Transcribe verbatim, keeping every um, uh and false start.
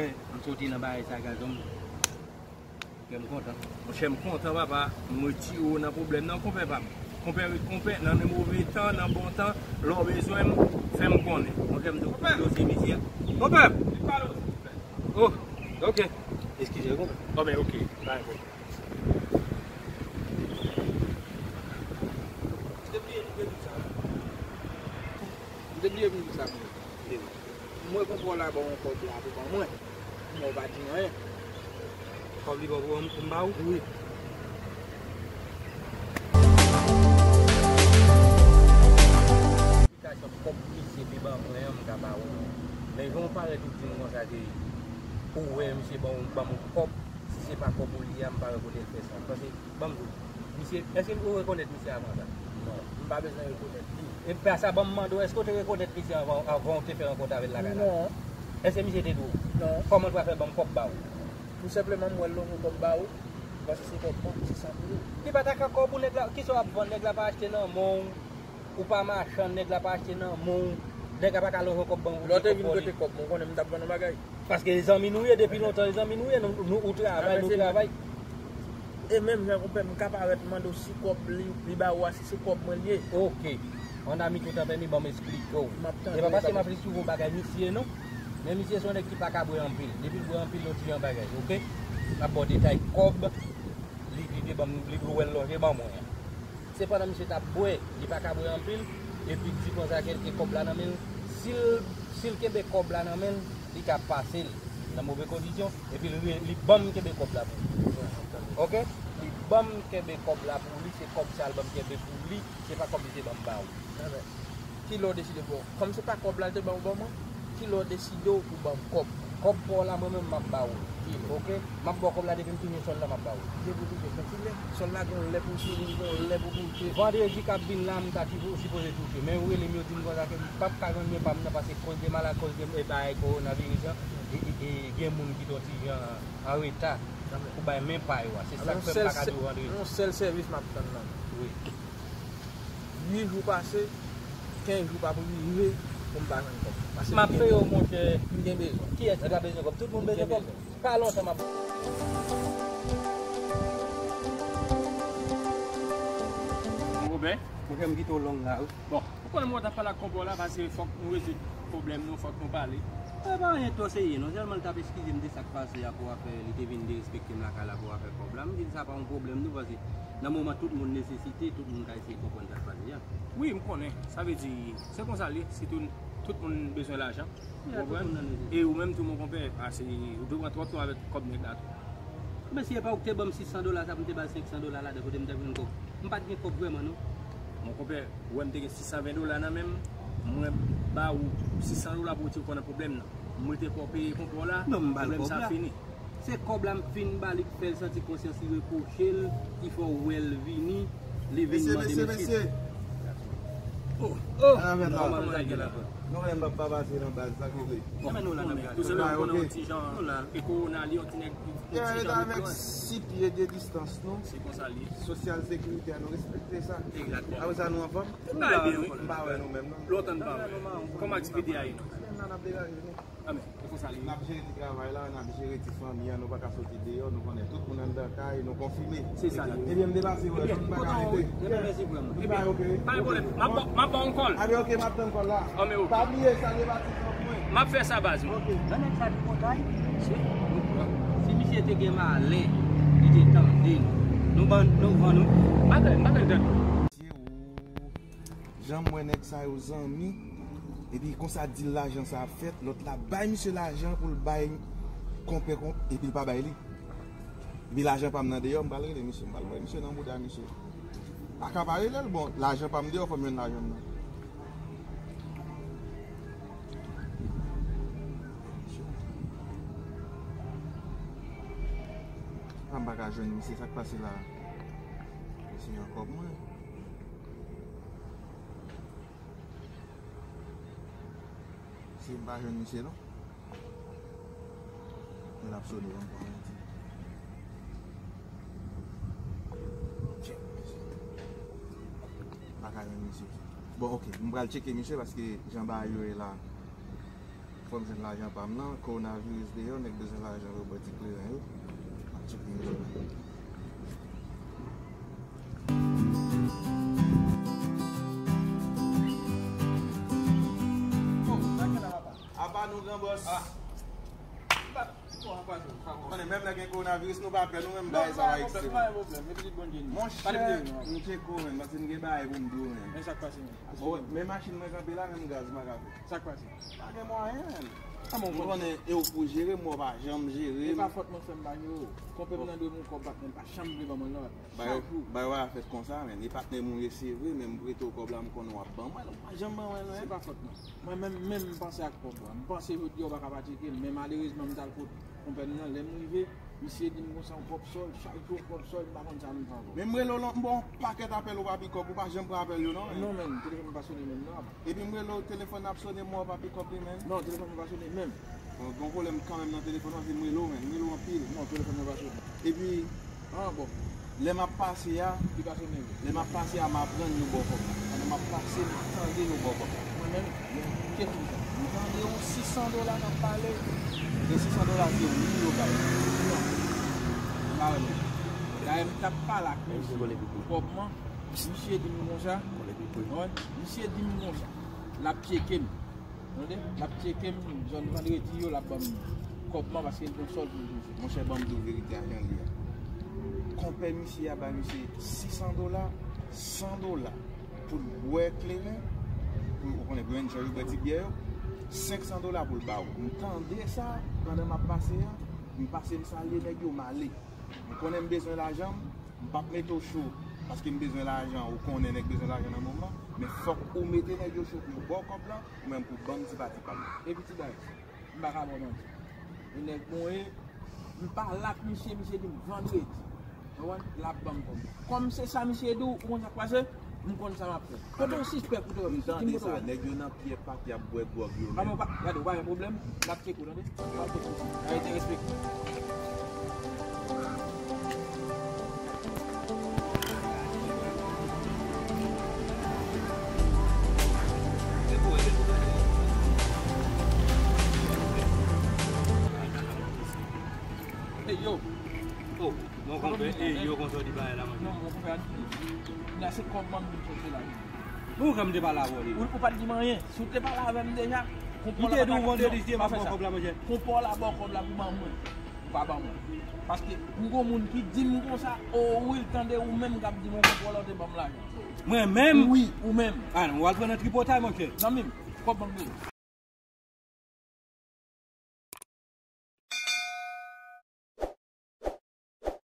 M soti nan bagay sa, gazon. Kè m kontan. Monchè, m kontan, papa. M retire w nan pwoblèm nan, konpè pa m. Konpè ret konpè, nan move tan, nan bon tan, lè w bezwen m, fè m konnen. Monchè, m tou dosye misye. Konpè! Oh, ok. Eskize, konpè. Oh, men ok. Pa gen pwoblèm. M te bliye pou sa. M te bliye pou sa. Mwen konpè w la ban w kòb la pou ban mwen. Mwen w pa di anyen. Kòb li ba w pou m ba w? Wi. Eksplikasyon kòb misye te ban mwen an, m ka ba w. Men jan w parèt ou di m konsa ke ou wè misye ban w, ban m yon kòb, si se pa kòb ou li a, m pa wè kote l fè sa. M panse Ban m di w. Misye, èske ou rekonèt misye avan sa? Non, m pa bezwen rekonèt li. E pa sa, ban m mande w, èske w te rekonèt misye avan, avan w te fè rankont avè l lakay la? Non. Èske misye te di w? Non. Kòman l pral fè ban m kòb ba w? Tou senpleman, m wè l lonje kòb ba ou, m panse se kòb mwen, se sa pou ou. Li pa ta ka kòb ou, nèg la, kisa w ap vann, nèg la pa achte nan men w. Ou pa machann, nèg la pa achte nan men w. Nèg la pa ka lonje yon kòb ban ou. Lè w te vin prete kòb mwen, ou konnen m t ap vann yon bagay. Paske e zanmi nou ye, depi lontan e zanmi nou ye, nou, nou, ou travay, nou travay. E menm jan konpè m ka parèt mande w si kòb li, li ba ou a, si se kòb mwen li ye. Ok. Mon ami, tout an pèmi, ban m esplike w. M ap tande. E pa paske m ap esplike w bagay misye non. Men misye se yon nèg ki pa ka bwè anpil. Depi l bwè anpil, yon ti jan bagay, ok? M ap ba w detay kòb li, li te ban m, li, ou wè l lonje ban mwen an. Sepandan, misye t ap bwè, li pa ka bwè anpil, epi l di konsa ke l gen kòb la nan men l. Si l, si l kenbe kòb la nan men l, li ka pase l nan move kondisyon, epi l re-, li ban m kenbe kòb la pou li. Ok? Li ban m kenbe kòb la pou li, se kòb sa l ban m kenbe pou li, se pa kòb li te ban m ba ou. Kilè w deside pou, kòm se pa kòb la l te ba ou ban mwen, kilè w deside w pou ban m kòb? Kòb pa w la, mwen menm, m ap ba ou l. Kilè? Ok? M ap ba w kòb la depi m touche sòl la, m ap ba ou l. Depi w touche sòl, kilè? Sòl la gon lè pou w touche, gon lè pou touche. Vandredi k ap vin la, m ta sipo-, sipoze touche. Men yo rele m, yo di m konsa ke m p ap ka jwenn men pa m nan, paske koz de maladi, koz de, e, bagay kowonaviris lan, e, e, e, gen moun ki t on ti jan an reta pou bay men pa yo a. Se sa k fè m pa ka di w vandredi. Yon sèl sèvis m ap tann nan. Wi. Uit jou pase, kenz jou p ap rive pou m pa jwenn kòb. Pase m ap peye w, monchè. M gen bezwen. Kiyès ki pa bezwen kòb? Tout moun bezwen kòb. Pa lontan m ap. Monchè, m kite w long la, wi. Bon, ou konnen mwen t ap pale ak konpè w la, paske fòk nou rezoud pwoblèm nou, fòk nou pale. E pa anyen twò serye non, sèlman l t ap eskize m de sa k pase a pou afè, li te vin derespekte m lakay la pou afè kòb la. M di l sa pa yon pwoblèm non, paske nan moman tout moun nesesite, tout moun ka eseye konprann sa k pase a. Wi, m konnen. Sa vle di, se konsa l ye, sitou tout moun bezwen lajan. Ou konprann? E ou menm tou, mon konpè, ase, ou te pran twòp tan avèk kòb nèg la tou. Men si e pa ou ki te ban m sis san dola sa pou m te ba l senk san dola ladan, kote m t ap jwenn kòb? M pa t gen kòb vrèman non. Mon konpè, ou wè m te gen sis san ven dola nan men m, mwen ba ou sis san dola pou w retire kò nan pwoblèm nan. M rete pa w peye konpè w la, pwoblèm sa fini. Se kòb la m fin ba li ki fè l santi konsyans li repwoche l, ki fè w wè l vini, li vin mande m eskiz. Oh, oh! Nòmalman sa gen la. Nou menm p ap pa pase nan baz, sa ki vle. Kòman nou la nan baz? Tou sèlman m konnen yon ti jan, e kowona li yon ti nèg, yon ti jan avèk sis pye de distans nou. Se konsa l ye. Sosyal sekirite a, nou respekte sa. Egzakteman. Apre sa, nou anfòm? M pa byen, m pa wè nou menm non. Lontan n pa wè. Kòman aktivite a ye non? N ap degaje nou. Amèn. Se konsa li ye. N ap jere ti travay la, n ap jere ti fanmi an, nou pa ka soti deyò, nou konnen tout moun anndan kay, nou konfime. Se sa li ye. Ebyen, m depase wè, nou pa ka rete. Ebyen, mèsi vrèman. Ebyen, pa gen pwoblèm. M ap ba, m ap ba w yon kòl. Anben, ok, m ap tann kòl la. Anben, ok. Pa bliye salye patizan pou mwen. M ap fè sa, baz mwen. Ok. Nan nèg sa tripotay, si, si misye te gen malè, li te tande nou. Nou ban, nou vann nou. M pa tande, m pa tande tande. Jan m wè nèg sa yo zanmi, epi konsa dil lajan sa ap fèt, lòt la bay misye lajan pou l bay konpè, konpè, epi l pa bay li. Epi lajan pa m nan deyò, m pral rele misye, m pral wè misye nan bouda misye. Pa ka pa rele l, bon, lajan pa m deyò, fò m jwenn lajan m nan. A, m pa ka jwenn misye, sa k pase la? Misye an kòb mwen. Si m pa jwenn misye non. Men l ap sone, ban m pran yon ti. Tchèk misye. M pa ka jwenn misye. Bon, ok, m pral tcheke misye paske jan bagay yo ye la. Fò m jwenn lajan pa m nan, kowonaviris deyò, nèg bezwen lajan pou yo bwè ti kleren yo. M ap tcheke yo. Oh, sa gen la, papa? Apa nou, gran bòs? Ah. Bon, apa nou? Konnen menm lè gen kowonaviris, nou pa pè, nou menm bagay sa pa egziste. Non, pa gen pwoblèm, pa gen pwoblèm. Epi li bon Jenny. Monchè, m tcheke w, menn, paske m gen bagay pou m di w, menn. Men sa k pase, menn? Bon, men machin mwen kanpe la, menm gaz m pa ka fè. Sa k pase? Pa gen mwayen, menn. Kòman w konnen? Ou konnen, e ou pou jere m, ou pa janm jere m. E pa fòt mwen, frè m, pa jere w. Konpè m nan dwe m yon kòb, patnè m pa janm vle ban mwen nan. Chak jou. Bagay yo pa fèt konsa, menn. E patnè m ou ye, se vre, men m prete w kòb la, m konnen w ap ban mwen l, ou pa janm ban mwen l, menn. Se pa fòt mwen. Mwen menm, menm m panse ak kòb la. M panse jodi a w pa ka pa tcheke m, men malerezman, m t al kot konpè m nan, lè m rive, misye di m konsa, yon kòb sòl, chak jou yon kòb sòl, m pa konn sa m fè ankò. Men m rele w, m ba w yon pakèt apèl, ou pa pikòp, ou pa janm pran apèl yo, non, menn. Non, menn, telefòn mwen pa sone menm, non, apa. Epi m rele w, telefòn ap sone, men w pa pikòp li, menn. Non, telefòn mwen pa sone menm. Bon, gen yon pwoblèm kanmenm nan telefòn nan, se m rele w, menn. M rele w anpil. Non, telefòn mwen pa sone. Epi, ah, bon. Lè m ap pase a, li pa sone vre. Lè m ap pase a, m aprann yo ba w kòb la. Pandan m ap pase, m tande yo ba w kòb la. Mwen menm, men, kiyès ki di sa? M tande yon sis san dola k ap pale. Gen sis san dola, se ou yo bay. Non. M pa renmen. Dayè, m t ap pale ak misye pou kòb mwen. Misye di m konsa. Wi, misye di m konsa. L ap tcheke m. Tande? L ap tcheke m, zòn Vandredi yo, l ap ban m kòb mwen paske l gen sòl pou l touche. Monchè, ban m di w verite a jan l ye a. Konpè misye a bay misye sis san dola, san dola pou l bwè kleren, pou, ou konnen, bwè, yo bwè ti byè yo, senk san dola pou l ba w. M tande sa pandan m ap pase a, m pase m salye nèg yo, m ale. M konnen m bezwen lajan m, m p ap mete w cho paske m bezwen lajan, ou konnen nèg bezwen lajan nan moman, men fòk ou mete nèg yo cho pou yo ba w kòb la, ou menm pou ban m ti pati pa m. Epi ti bagay, m pa ka ba w manti. E nèg mwen ye, m pale ak misye, misye di m vandredi. Ou konprann? L ap ban m kòb. Kòm se sa misye di w, ou konn sa k pase? M konn sa m ap fè. Kote w sispèk ou te wè misye? Di m kote w wè. M tande sa, nèg yo nan pyè pak, y ap bwè gwòg yo menm. Gade, ou pa gen pwoblèm, l ap tcheke w, tande? Ou pa pran pwoblèm. Arete respekte. Hey, yo. Oh, non, konpè, e yo konsa w di bagay la, manje. Non, mon frè, la se kòb mwen m vin chèche la. Bon, kòm m te pale avè w deja. Ou, ou pa t di m anyen. Si w te pale avè m deja, konpò la pa t ap, non, pa fè sa. Konpò la ba w kòb la pou ban mwen. Ou pa ban mwen. Paske m gon moun ki di m konsa, o wi, l tande ou menm k ap di m konpò la w te ban m lajan. Mwen menm? Wi, ou menm. Ah non, w al pran nan tripotay, monchè. Zanmi m, kòb ban m deja.